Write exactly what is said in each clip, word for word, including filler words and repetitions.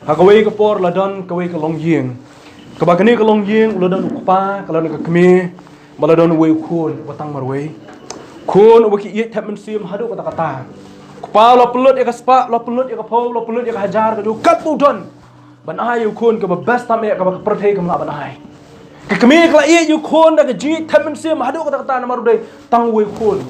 Ha kawei ka por la don kawei ka longïing. Kaba kane ka longïing u la don u kpa, ka la don ka kmie, ba la don uwei u khun uba tang marwei. Khun uba ki ïeit thep mynsiem haduh katta katta. Kpa u la pynlut ïa ka spah, u la pynlut ïa ka phew, u la pynlut ïa ka hajar ka jong u katba u don ban ai ïa u khun kaba best tam eh kaba ka pyrthei kam lah ban ai. Ka kmie ka la ïeit ïa u khun da ka jingïeit thep mynsiem haduh katta katta namar u dei tang uwei u khun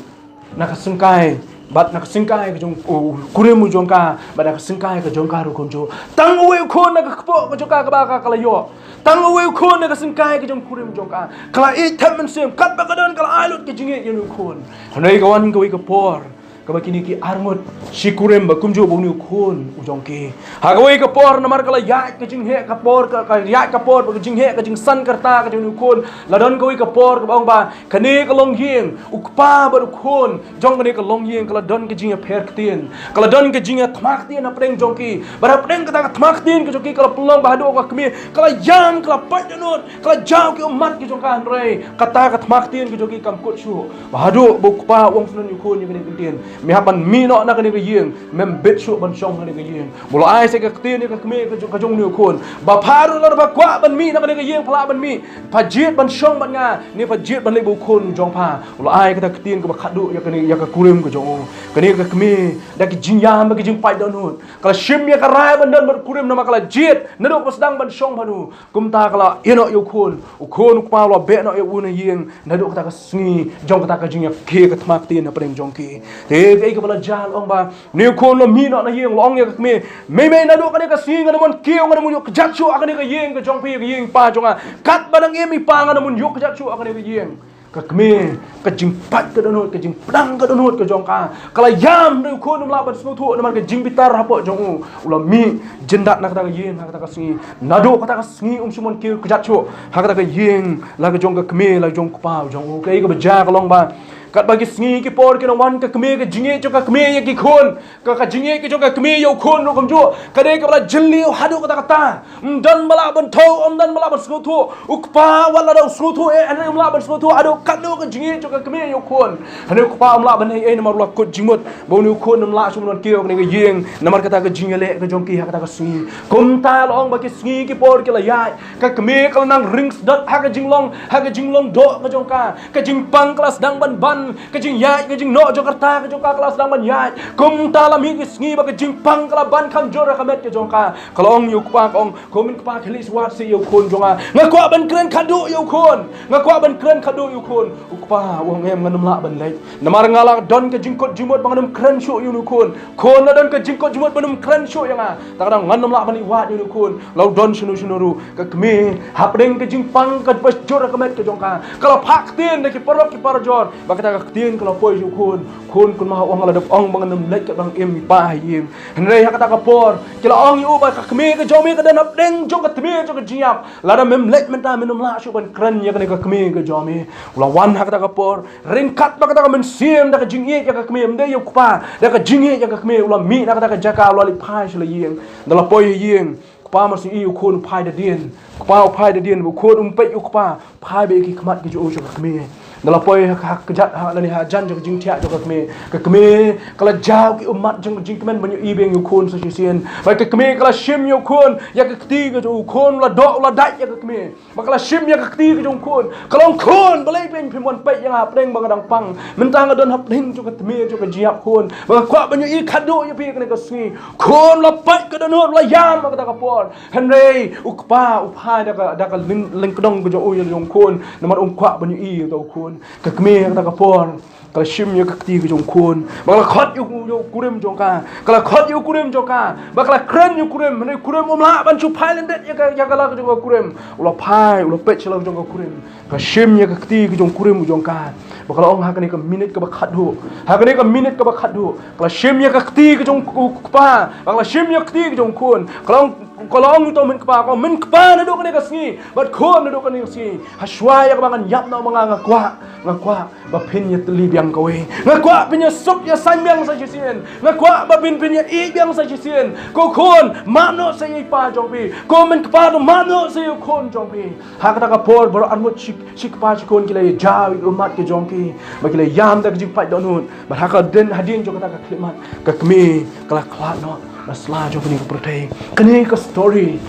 na ka syngkai, bad na ka syngkai ka jong u kurim u jong ka, bad na ka syngkai ka jong ka ruh kumjuh. Tang uwei u khun na ka kpoh ka jong ka kaba ka, ka la ïoh. Tang uwei u khun na ka syngkai ka jong u kurim u jong ka. Ka la ïeit thep mynsiem, katba ka don ka la ai lut ka jingïeit ïa u khun. Hynrei ka wan kawei ka por kaba kine ki arngut shi kurim ba kumjuh ba une u khun u jong ki. Ha kawei ka por namar ka la ïaid ka jingheh ka por, ka, ka ïaid ka por, ka jingheh ka jingsan ka rta ka jong une u khun. La don kawei ka por kaba ong ba kane ka longïing, u kpa bad u khun jong kane ka longïing ka la don ka jingïapher ktien, ka la don ka jingïathma ktien hapdeng jong ki. Bad hapdeng kata ka thma ktien ka jong ki ka la pynlong ba haduh ka kmie ka la ïam, ka la pait dohnud, ka la jaw ki ummat ki jong ka, hynrei kata ka thma ktien ka jong ki kam kut shuh. Ba haduh ba u kpa u ong shen ïa u khun ïa kane ka ktien, me hap ban mih noh na kane ka ïing, mem bit shuh ban shong kane ka ïing. Ba u la ai sa ka ktien ïa ka kmie ka jong, ka jong une u khun ba pha ruh lada pha kwah ban mih na kane ka ïing pha lah ban mih, pha jied ban shong bad nga ne pha jied ban leit bad u khun u jong pha. U la ai kata ka ktien kaba khatduh ïa kane, ïa ka kurim ka jong u. Kane ka kmie da ka jingïam bad ka jingpait dohnud ka la shim ïa ka rai ban don bad u kurim namar ka la jied naduh kaba sdang ban shong bad u. Kumta ka la ïeh noh ïa u khun, u khun u kpa u la beh noh ïa u na ïing naduh kata ka sngi jong kata ka jingïakhih ka thma ktien hapdeng jong ki. Te kaei kaba la jia, la ong ba une u khun u la mih noh na ïing, u la ong ïa ka kmie, mei mei, naduh kane ka sngi ngan ym mon kiew, ngan ym ïoh kjat shuh ha kane ka ïing ka jong phi, ka ïing pa jong nga. Katba dang im i pa ngan ym ïoh kjat shuh ha kane ka ïing. Ka kmie, ka jingpait ka dohnud, ka jingpdang ka dohnud ka jong ka, ka la ïam, hynrei u khun um lah ban sngewthuh namar ka jingbitar hapoh jong u. U la mih jyndat na kata ka ïing ha kata ka sngi. Naduh kata ka sngi um shym mon kiew kjat shuh ha kata ka ïing la ka jong ka kmie la jong u kpa u jong u. Kaei kaba jia ka long ba katba ki sngi ki por ki nang wan, ka kmie, ka jingïeit jong ka kmie ïa ki khun, ka, ka jingïeit ka jong ka kmie ïa u khun ruh kumjuh ka dei kaba la jylliew haduh katta katta. Ym don ba lah ban thew, ym don ba lah ban sngewthuh. U kpa wat la da u sngewthuh eh, hynrei um lah ban sngewthuh haduh katno ka jingïeit jong ka kmie ïa u khun. Hynrei u kpa um lah ban ïeh ei namar u la kut jingmut ba une u khun um lah shuh ban wan kiew ha kane ka ïing namar kata ka jingïaleh ka jong ki ha kata ka sngi. Kumta la ong ba ki sngi ki por ki la ïaid, ka kmie ka la nang ring sdot ha ka jinglong, ha ka jinglong doh ka jong ka. Ka jingpang ka la sdang ban ban, ka jingïaid ka jingnoh jong ka rta ka jong ka ka la sdang ban ïaid. Kumta la mih ki sngi ba ka jingpang ka la ban kham jur ha ka met ka jong ka. Ka la ong ïa u kpa, ka ong, ko men kpa, khie leit shu wad seh ïa u khun jong nga. Nga kwah ban kren khatduh ïa u khun. Nga kwah ban kren khatduh ïa u khun. U kpa u ong, em, ngan ym lah ban leit namar nga la don ka jingkut jingmut ba ngan ym kren shuh ïa une u khun. Khun la don ka jingkut jingmut ban ym kren shuh ïa nga. Te ka dang ngan ym lah ban ïeh wad ïa une u khun. La u don shano shano ruh. Ka kmie, hapdeng ka jingpang kaba jur ha ka met ka jong ka, ka la phah ktien da ki paralok ki parajor ba kata ka ktien ka la poi sha u khun. Khun, kynmaw, ong, lada ong ba ngan ym leit ka dang im i pa ha ïing. Hynrei ha kata ka por ki la ong ïa u ba ka kmie ka jong me ka don hapdeng jong ka tmier jong ka jingïap. Lada mem leit mynta men ym lah shuh ban kren ïa kane ka kmie ka jong me. U la wan ha kata ka por ryngkat bad kata ka mynsiem da ka jingïeit ïa ka kmie, ym dei ïa u kpa, da ka jingïeit ïa ka kmie u la mih na kata ka jaka, u la leit phai sha la ïing. Nda la poi ha ïing, kpa mar shu i u khun u phai da dien. Kpa u phai da dien, u khun um peit u kpa, phai beit ki khmat ki jong u sha ka kmie. Nda la poi ha, ha kjat, ha lane ha jan jong ka jingthiah jong ka kmie. Ka kmie ka la jaw ki ummat jong ka jingkmen ban ïohi biang ïa u khun sa shisien. Bad ka kmie ka la shim ïa u khun ïa ka kti ka jong u, khun u la doh u la dait ïa ka kmie. Ba ka la shim ïa ka kti ka jong u khun, ka la ong, khun, balei phin, phim wan peit ïa nga hapdeng ba nga dang pang? Mynta nga don hapdeng jong ka tmier jong ka jingïap khun. Ba nga kwah ban ïohi khatduh ïa phi kane ka sngi. Khun u la pait ka dohnud, u la ïam ha kata ka por. Hynrei u kpa u phai da ka, da ka lyng, lyngkdong ka jong u ïa la jong u khun namar um kwah ban ïohi ïa uta u khun. Ka kmie ha kata ka por ka la shim ïa ka kti ka jong u khun. Ba ka la khot ïa u, ïa u kurim jong ka. Ka la khot ïa u kurim jong ka. Ba ka la kren ïa u kurim. Hynrei u kurim um lah ban shu phai lyndet ïa ka, ïa ka la ka jong ka kurim. U la phai, u la peit sha la ka jong ka kurim. Ka la shim ïa ka kti ka jong u kurim u jong ka. Ba ka la ong, ha kane ka minit kaba khatduh, ha kane ka minit kaba khatduh, ka la shim ïa ka kti ka jong u kpa. Ba ka la shim ïa ka kti ka jong u khun. Ka la ong, ka la ong ïa uta u men kpa, ka ong, men kpa, naduh kane ka sngi bad khun, naduh kane ka sngi, ha shuwa ïa kaba ngan ïap noh ma nga, nga kwah, nga kwah ba phin ïatylli biang kawei. Nga kwah phin ïasuk ïasain biang sa shisien. Nga kwah ba phin, phin ïa-ïeit biang sa shisien. Ko khun, map noh sa ïa i pa jong phi. Ko men kpa, to map noh sa ïa u khun jong phi. Ha kata ka por baroh arngut shi, shi kpa shi khun ki la ïajaw ïa ki ummat ki jong ki. Ba ki la ïam da ka jingpait dohnud. Bad ha ka dien, hadien jong kata ka khyllipmat, ka kmie ka la khlad noh. Sla jong kane ka pyrthei. Kane ka story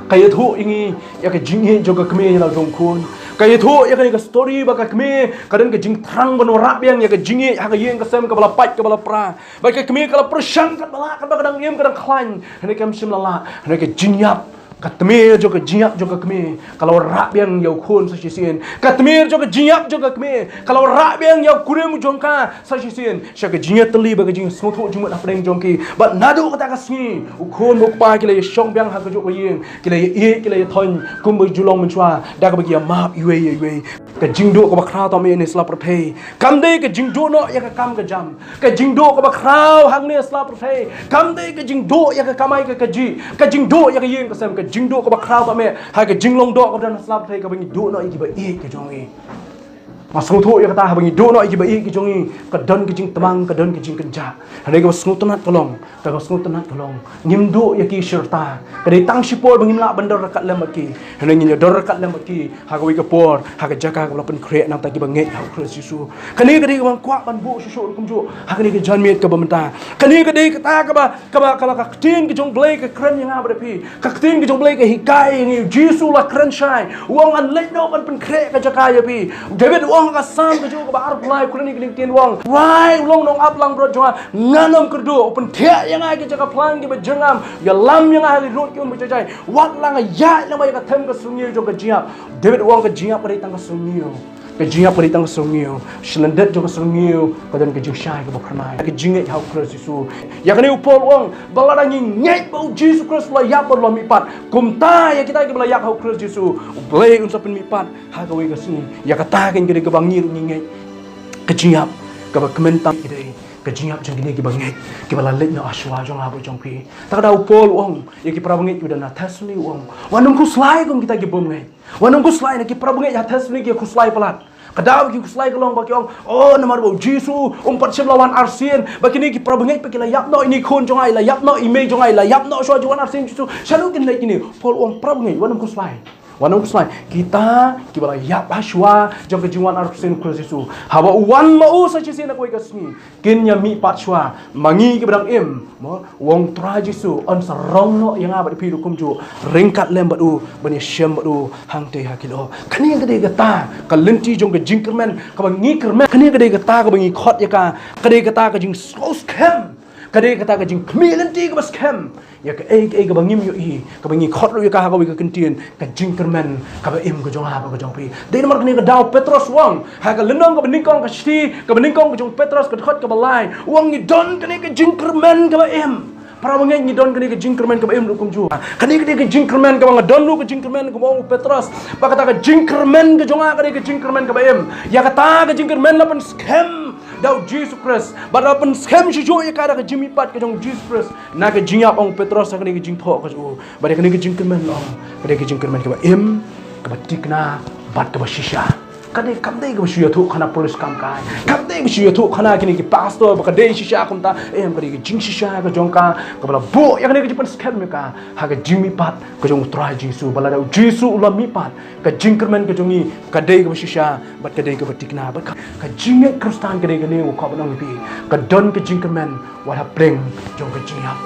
ka ïathuh ïa ngi ïa ka jingïeit jong ka kmie ïa la u jong khun. Ka ïathuh ïa kane ka story ba ka kmie ka don ka jingthrang ban wanrah biang ïa ka jingïeit ha ka ïing ka sem kaba la pait kaba la pra. Ba ka kmie ka la pyrshang katba lah katba ka dang im ka dang khlaiñ. Hynrei kam shym la lah. Hynrei ka jingïap, ka tmier jong ka jingïap jong ka kmie ka la wanrah biang ïa u khun sa shisien. Ka tmier jong ka jingïap jong ka kmie ka la wanrah biang ïa u kurim jong ka sa shisien. Sha ka jingïatylli bad ka jingsngewthuh jingmut hapdeng jong ki. Bad naduh kata ka sngi u khun bad u kpa ki la ïashong biang ha kajuh ka ïing, ki la ïaieit, ki la ïathoiñ kumba ju long mynshuwa da kaba ki ïamap iwei ïa iwei. Ka jingduh kaba khraw tam ïa kane ka sla pyrthei kam dei ka jingduh noh ïa ka kam ka jam. Ka jingduh kaba khraw hangne ha sla pyrthei kam dei ka jingduh ïa ka kamai ka kajih, ka jingduh ïa ka ïing ka sem. Ka jingduh kaba khraw tam ïa ha ka jinglong doh kaba don ha sla pyrthei kaba ngi duh noh ïa kiba ïeit ki jong ngi. Nga sngewthuh ïa kata, haba ngi duh noh ïa kiba ïeit ki jong ngi ka don ka jingtbang, ka don ka jingkynjah. Hynrei kaba sngewtynnat ka long, kaba sngewtynnat ka long, ngim duh ïa ki shirta. Ka dei tang shipor ba ngim lah ban don ryngkat lem bad ki. Hynrei ngin ïa don ryngkat lem bad ki ha kawei ka por, ha ka jaka kaba la pynkhreh na bynta kiba ngeit ha u Khrist Jisu. Kane ka dei kaba nga kwah ban buh shuh shuh ruh kumjuh ha kane ka janmiet kaba mynta. Kane ka dei kata kaba kaba, kaba ka ktien ka jong U Blei ka kren ïa nga bad ïa phi. Ka ktien ka jong U Blei ka hikai ïa ngi, U Jisu u la kren shai, u ong, ngan leit noh ban pynkhreh ka jaka ïa phi. David u ong ha ka Salm ka jong u kaba arphew lai, u kren ïa kane ka ktien, u ong, Trai u long nongaplangbrot jong nga, ngan ym kyrduh. U pynthiah ïa nga ha ki jaka phlang kiba jyrngam, u ïalam ïa nga ha ki rud ki un ba jai jai. Wat la nga ïaid lyngba ïa ka them ka surngiew jong ka jingïap. David u ong ka jingïap ka dei tang ka surngiew. Ka jingïap ka dei tang ka surngiew. Sha lyndet jong ka surngiew ka don ka jingshai kaba phyrnai, ka jingngeit ha u Khrist Jisu. Ïa kane u Paul u ong ba lada ngi ngeit ba u Jisu Khrist u la ïap bad u la mihpat, kumta ïa kita kiba la ïap ha u Khrist Jisu U Blei un sa pynmihpat ha kawei ka sngi. Ïa kata keiñ ka dei kaba ngi ruh ngi ngeit. Ka jingïap kaba kmen tam ka dei ka jingïap jong kine kiba ngeit, kiba la leit noh ha shuwa jong nga bad jong phi. Te ka daw u Paul u ong ïa ki para bangeit kiba don ha Thessaloni, u ong, wat nym khuslai kum kita ki bym ngeit. Wat nym khuslai, na ki para bangeit ha Thessaloni ki khuslai palat. Ka daw ba ki khuslai ka long ba ki ong, o, namar ba u Jisu um pat shym la wan arsien, ba kine ki para bangeit ba ki la ïap noh, ine i khun jong nga i la ïap noh, i mei jong nga i la ïap noh shuwa ju wan arsien u Jisu. Shano kin leit kine? Paul u ong, para bangeit, wat nym khuslai. Wat nym khuslai. Kita kiba la ïap ha shuwa jong ka jingwan arsien u Khrist Jisu, haba u wan ma u sa shisien ha kawei ka sngi, kin ïa mihpat shuwa. Ma ngi kiba dang im, mo, u ong Trai Jisu un sa rong noh ïa nga bad ïa phi ruh kumjuh, ryngkat lem bad u ban ïashem bad u hangtei ha ki lyoh. Kane ka dei kata ka lynti jong ka jingkyrmen kaba ngi kyrmen. Kane ka dei kata kaba ngi khot ïa ka, ka dei kata ka jingsngew skhem. Ka dei kata ka jingkhmih lynti kaba skhem ïa kaei kaei kaba ngim ïohi, kaba ngi khot ruh ïa ka ha kawei ka kyntien, ka jingkyrmen kaba im ka jong nga bad ka jong phi. Dei namar kane ka daw u Petros u ong ha ka lynnong kaba nyngkong, ka shithi kaba nyngkong ka jong u Petros, ka dkhot kaba lai, u ong ngi don kane ka jingkyrmen kaba im. Para bangeit, ngi don kane ka jingkyrmen kaba im ruh kumjuh. Kane ka dei ka jingkyrmen kaba nga don ruh, ka jingkyrmen kaba ong u Petros ba kata ka jingkyrmen ka jong nga ka dei ka jingkyrmen kaba im. Ïa kata ka jingkyrmen la pynskhem da u Jisu Khrist, bad la pynskhem shuh shuh ïa ka da ka jingmihpat ka jong u Jisu Khrist na ka jingïap, ong u Petros ha kane ka jingthoh ka jong u. Bad ïa kane ka jingkyrmen long ka dei ka jingkyrmen kaba im, kaba thikna bad kaba shisha. Ka dei, kam dei kaba shu ïathuh khana police kam kai, kam dei kaba shu ïathuh khana kine ki pastor ba ka dei shisha kumta. Em, ka dei ka jingshisha ka jong ka kaba la buh ïa kane ka jingpynskhem ïa ka ha ka jingmihpat ka jong u Trai Jisu. Ba lada u Jisu u la mihpat, ka jingkyrmen ka jong ngi ka dei kaba shisha bad ka dei kaba thikna. Bad ka, ka jingngeit Khristan ka dei kane, nga kwah ban ong ïa phi, ka don ka jingkyrmen wat hapdeng jong ka jingïap.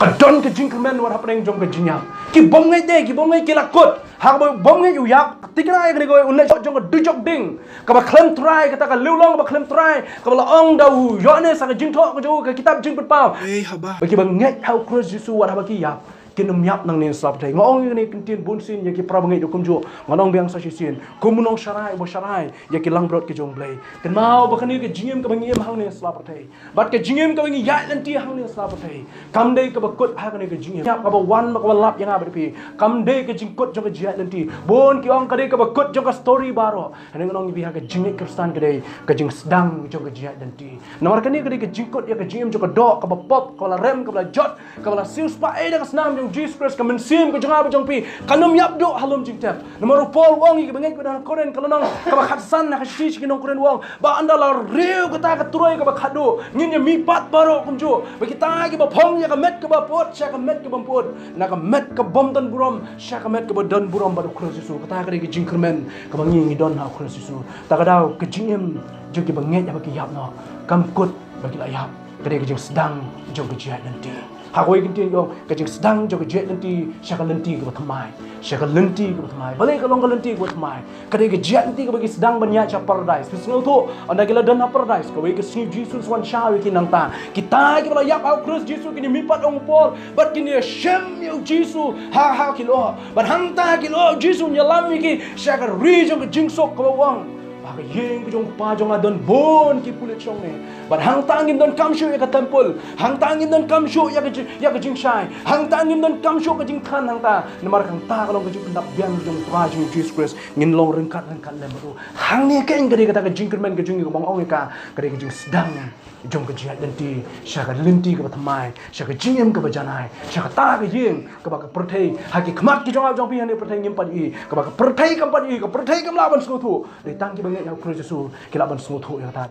Ka don ka jingkyrmen wat hapdeng jong ka jingïap. Ki bym ngeit de, ki bym ngeit ki la kut. Ha kaba u bym ngeit u ïap, ka thikna ïa kane kawei, un leit shot jong ka dujok ding kaba khlem trai, kata ka liwlong kaba khlem trai kaba la ong da u Ïoannis ha ka jingthoh ka jong u, ka kitab Jingpynpaw. Ei haba, ba kiba ngeit ha u Khrist Jisu wat haba ki ïap, kin ym ïap nangne na sla pyrthei. Nga ong ïa kane ka ktien bunsien ïa ki para bangeit ruh kumjuh. Ngan ong biang sa shisien, kum u nongsharai uba sharai ïa ki langbrot ki jong U Blei, kynmaw ba kane ka jingim kaba ngi im hangne na sla pyrthei bad ka jingim kaba ngi ïaid lynti hangne na sla pyrthei kam dei kaba kut ha kane ka jingim. Ïap kaba wan ba kaba lap ïa nga bad ïa phi kam dei ka jingkut jong ka jingïaid lynti. Bun ki ong ka dei kaba kut jong ka story baroh. Hynrei ngan ong ïa phi, ha ka jingngeit Khristan ka dei ka jingsdang jong ka jingïaid lynti. Namar kane ka dei ka jingkut ïa ka jingim jong ka doh kaba pop, kaba la rem, kaba la jot, kaba la siewspah ei da ka snam jong u Jisu Khrist. Ka mynsiem ka jong nga bad jong phi kan ym ïap duh ha lum jingtep. Namar u Paul u ong ïa kiba ngeit kiba don ha Korinth, ka lynnong kaba khatsan, ha ka shithi sha ki nong Korinth u ong ba ynda la riew kata ka troi kaba khadduh, ngin ïa mihpat baroh kumjuh, ba kita kiba phong ïa ka met kaba pyut sha ka met kaba ym pyut, na ka met ka bym don burom sha ka met kaba don burom bad u Khrist Jisu. Kata ka dei ka jingkyrmen kaba ngi ngi don ha u Khrist Jisu. Ta ka daw ka jingim jong kiba ngeit haba ki ïap noh kam kut ba ki la ïap. Ka dei ka jingsdang jong ka jingïaid lynti. Ha kawei ka ktien ong, ka jingsdang jong ka jait lynti sha ka lynti kaba thymmai. Sha ka lynti kaba thymmai. Balei ka long ka lynti kaba thymmai? Ka dei ka jait lynti kaba ki sdang ban ïaid sha paradise. Phi sngewthuh, ynda ki la don ha paradise, kawei ka sngi u Jisu u wan shaw ïa ki nangta. Kita kiba la ïap ha u Khrist Jisu kin ïa mihpat, ong u Paul, bad kin ïa shim ïa u Jisu ha, ha ki lyoh. Bad hangta ha ki lyoh u Jisu un ïalam ïa ki sha ka ri jong ka jingsuk, kaba u ong, ha ka ïing ka jong u Kpa jong nga don bun ki pulit shongneng. Bad hangta ngim donkam shuh ïa ka temple. Hangta ngim donkam shuh ïa ka ji-, ïa ka jingshai. Hangta ngim donkam shuh ka jingthan hangta. Namar hangta ka long ka jingpyndap biang jong u Trai jong ngi u Jisu Khrist. Ngin long ryngkat ryngkat lem bad u. Hangne keiñ ka dei kata ka jingkyrmen ka jong ngi kaba nga ong ïa ka, ka dei ka jingsdang jong ka jait lynti sha ka lynti kaba thymmai, sha ka jingim kaba janai, sha kata ka ïing kaba ka pyrthei, ha ki khmat ki jong nga jong phi hangne pyrthei ngim pat ïohi, kaba ka pyrthei kam pat ïohi, ka pyrthei kam lah ban sngewthuh. Dei tang kiba ngeit ïa u Khrist Jisu ki lah ban sngewthuh ïa kata.